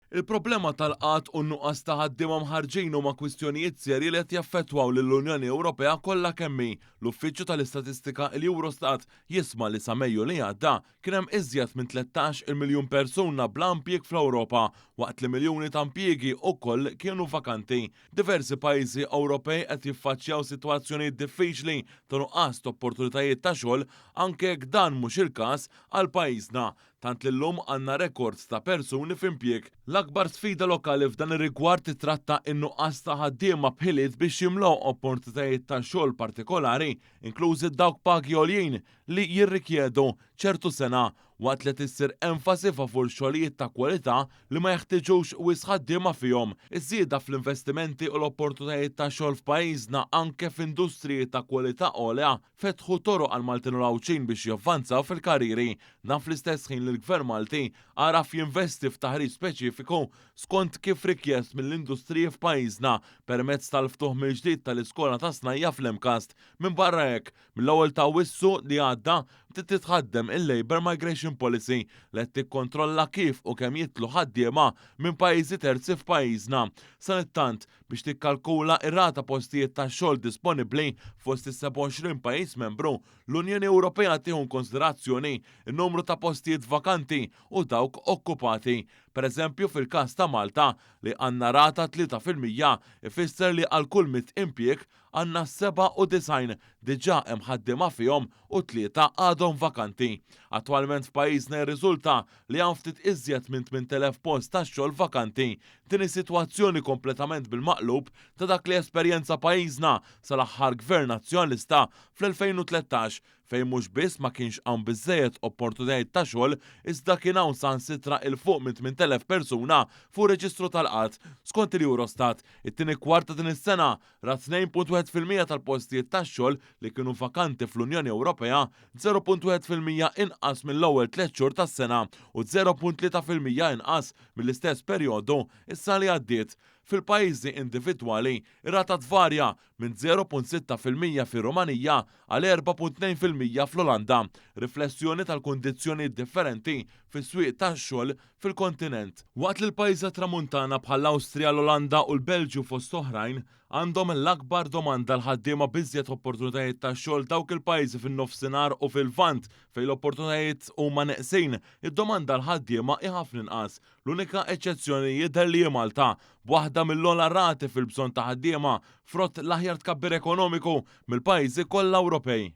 Il-problema tal-qgħad u n-nuqqas ta' ħaddiema mħarrġin huma kwistjonijiet serji li qed jaffettwaw lill-Unjoni Ewropea kollha kemm hi. L-Uffiċċju tal-Istatistika il-Eurostat jistma li sa Mejju li għadda kien hemm iżjed minn 13-il miljun persuna bla impjieg fl-Ewropa waqt li miljuni ta' impjiegi wkoll kienu vakanti. Diversi pajjiżi Ewropej qed jiffaċċjaw sitwazzjonijiet diffiċli ta' nuqqas ta' opportunitajiet ta' xogħol anke jekk dan mhux il-każ għal pajjiżna tant li llum għandna rekord ta' persuni f'impjieg. L-akbar sfida lokali f'dan ir-rigward titratta n-nuqqas ta' ħaddiema b'ħiliet biex jimlew opportunitajiet ta' xogħol partikolari, inklużi dawk pagi għoljin li jirrikjedu ċertu sengħa, waqt li qed issir enfasi favur xogħlijiet ta' kwalità li ma jeħtieġux wisq ħaddiema fihom. Iż-żieda fl-investimenti u l-opportunitajiet ta' xogħol f'pajjiżna anke f'industriji ta' kwalità għolja fetħu toroq għall-Maltin u l-Għawdxin biex javvanzaw fil-karrieri. Dan fl-istess ħin li l-Gvern Malti għaraf jinvesti f'taħriġ speċifiku skont kif rikjest mill-industriji f'pajjiżna permezz tal-ftuħ mill-ġdid tal-Iskola tas-Snajja' fl-MCAST. Minbarra hekk, mill-ewwel ta' Awwissu li għadda bdiet titħaddem il-Labour Migration Policy li qed tikkontrolla kif u kemm jidħlu ħaddiema minn pajjiżi terzi f'pajjiżna. Sanittant, biex tikkalkula r-rata postijiet tax-xogħol disponibbli fost is-27 pajjiż membru, l-Unjoni Ewropea tieħu inkonsiderazzjoni n-numru ta' postijiet vakanti u dawk okkupati. Pereżempju, fil-każ ta' Malta, li għandna rata 3%, ifisser li għal kull 100 impjieg għandna 97 diġà hemm ħaddiema fihom u tlieta għadhom vakanti. Attwalment f'pajjiżna jirriżulta li hawn ftit iżjed minn 8,000 post tax-xogħol vakanti. Din hi sitwazzjoni kompletament bil-maqlub ta' dak li esperjenza pajjiżna sal-aħħar Gvern Nazzjonalista fl-2013 fejn mhux biss ma kienx hawn biżżejjed opportunitajiet ta' xogħol iżda kien hawn saħansitra 'il fuq minn 8,000 persuna fuq reġistru tal-qgħad. Skont il-Eurostat, it-tieni kwart ta' din is-sena ra 2.1% tal-postijiet tax-xogħol li kienu vakanti fl-Unjoni Ewropea, 0.1% inqas mill-ewwel tliet xhur tas-sena u 0.3% inqas mill-istess perjodu s-sena li għaddiet. Fil-pajjiżi individwali, ir-rata tvarja minn 0.6% fir-Rumanija għal 4.2% fl-Olanda, riflessjoni tal-kundizzjonijiet differenti fis-swieq tax-xogħol fil-kontinent. Waqt li l-pajjiżi tat-Tramuntana bħall-Awstrija, l-Olanda u l-Belġju fost oħrajn għandhom l-akbar domanda għal ħaddiema b'iżjed opportunitajiet ta' xogħol dawk il-pajjiżi fin-Nofsinhar u fil-Lvant fejn l-opportunitajiet huma neqsin, id-domanda għal ħaddiema hi ħafna inqas. L-unika eċċezzjoni jidher li hi Malta, b'waħda mill-ogħla rati fil-bżonn ta' ħaddiema frott l-aħjar tkabbir ekonomiku mill-pajjiżi kollha Ewropej.